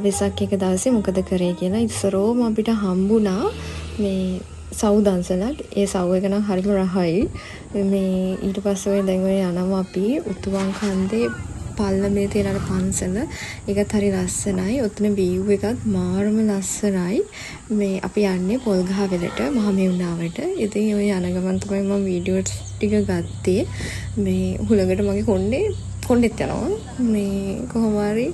වෙසක් එක දවසේ මොකද කරේ කියලා. ඉස්සරෝම අපිට හම්බුණා මේ සව් දන්සලක්. ඒ සව් එක නම් හරිම රහයි. මේ ඊට පස්සේ ඔය දැන් ඔය යනවා අපි උතුවන් කන්දේ පල්ලමේ තියෙන අර පන්සල. ඒකත් හරි ලස්සනයි. ඔතන වීව් එකත් මාරම ලස්සනයි. මේ අපි යන්නේ පොල්ගහවෙලට, මහමෙවුනාවට. ඉතින් ඔය යන ගමන් තමයි මම වීඩියෝස් ටික ගත්තේ. මේ හුළඟට මගේ කොණ්ඩේ කොණ්ඩෙත් යනවා. මේ කොහොම හරි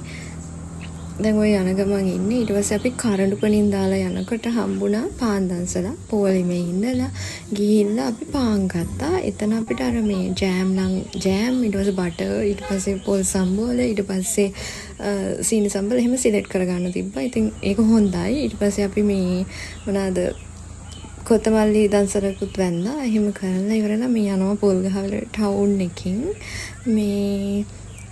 දැන් ඔය යන ගමන් ඉන්නේ. ඊට පස්සේ අපි කරඬුපණින් දාලා යනකොට හම්බුණා පාන් දන්සලක්. පොලිමේ ඉඳලා ගිහිල්ලා අපි පාන් ගත්තා. එතන අපිට අර මේ ජෑම් නම් ජෑම්, ඊට පස්සේ බටර්, ඊට පස්සේ පොල් සම්බෝල, ඊට පස්සේ සීනි සම්බෝල එහෙම සිලෙක්ට් කරගන්න තිබ්බා. ඉතින් ඒක හොඳයි. ඊට පස්සේ අපි මේ මොනවාද කොත්තමල්ලි දන්සලකුත් වැන්දා. එහෙම කරලා ඉවරලා මේ යනවා පොල්ගහවෙල ටවුන් එකකින්. මේ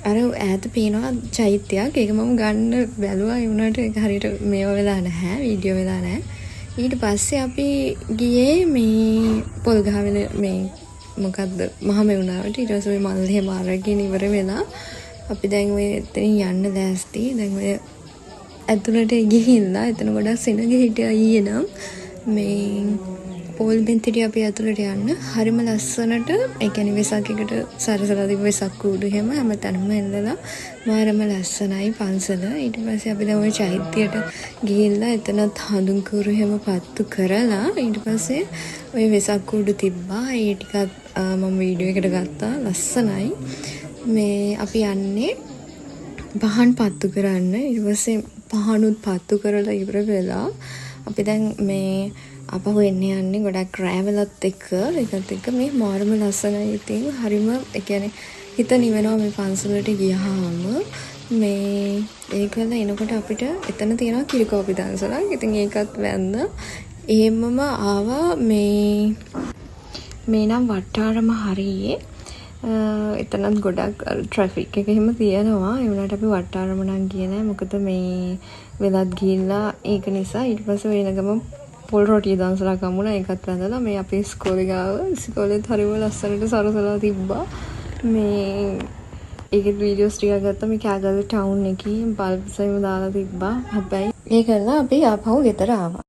අර ඈත පේනවා චෛත්‍යයක්. ඒක මම ගන්න බැලුවා. ඒ වුණාට ඒක හරියට මේව වෙලා නැහැ. වීඩියෝ වෙලා නැහැ. ඊට පස්සේ අපි ගියේ මේ පොල්ගහවෙල මේ මොකද්ද මහමෙවුනාවට. ඊට පස්සේ ඔය මල් එහෙම අරගෙන ඉවර වෙලා අපි දැන් ඔය එතනින් යන්න ලෑස්ති. දැන් ඔය ඇතුළට ගිහිල්ලා එතන ගොඩක් සෙනග හිටියා ඊයේ නම්. මේ පොල්මෙන් හිටිය අපි ඇතුළට යන්න. හරිම ලස්සනට, ඒ කියන්නේ වෙසක් එකට සරසලා තිබ්බ වෙසක් කූඩු එහෙම හැම තැනම එල්ලලා මාරම ලස්සනයි පන්සල. ඊට පස්සේ අපි දැන් ඔය චෛත්‍යයට ගිහිල්ලා එතනත් හඳුන් කූරු එහෙම පත්තු කරලා ඊට පස්සේ ඔය වෙසක් කූඩු තිබ්බා. ඒ ටිකත් මම වීඩියෝ එකට ගත්තා. ලස්සනයි. මේ අපි යන්නේ පහන් පත්තු කරන්න. ඊට පස්සේ පහනුත් පත්තු කරලා ඉවර වෙලා අපි දැන් මේ ආපහු එන්න යන්නේ ගොඩක් රෑ වෙලත් එක්ක. ඒකත් එක්ක මේ මාරම ලස්සනයි. ඉතින් හරිම ඒ කියන්නේ හිත නිවෙනවා මේ පන්සලට ගියහම. මේ ඒකවල එනකොට අපිට එතන තියෙනවා කිරිකෝපි දන්සලක්. ඉතින් ඒකත් වැන්දා. එහෙම්මම ආවා. මේ මේ නම් වට්ටාරම හරියේ. එතනත් ගොඩක් අර ට්‍රැෆික් එක එහෙම තියෙනවා. ඒ වුණාට අපි වට්ටාරම නම් ගියේ නෑ. මොකද මේ වෙලත් ගිහිල්ලා ඒක නිසා. ඊට පස්සේ ඔය එන ගමන් පොල් රොටි දන්සලක් හම්බුණා. ඒකත් වැඳලා මේ අපේ ඉස්කෝලේ ගාව. ඉස්කෝලේත් හරිම ලස්සනට සරසලා තිබ්බා. මේ ඒකෙත් වීඩියෝස් ටිකක් ගත්තා. මේ කෑගල්ල ටවුන් එකේ බල්බ්ස් එහෙම දාලා තිබ්බා. හැබැයි ඒ කරලා අපි ආපහු ගෙදර ආවා.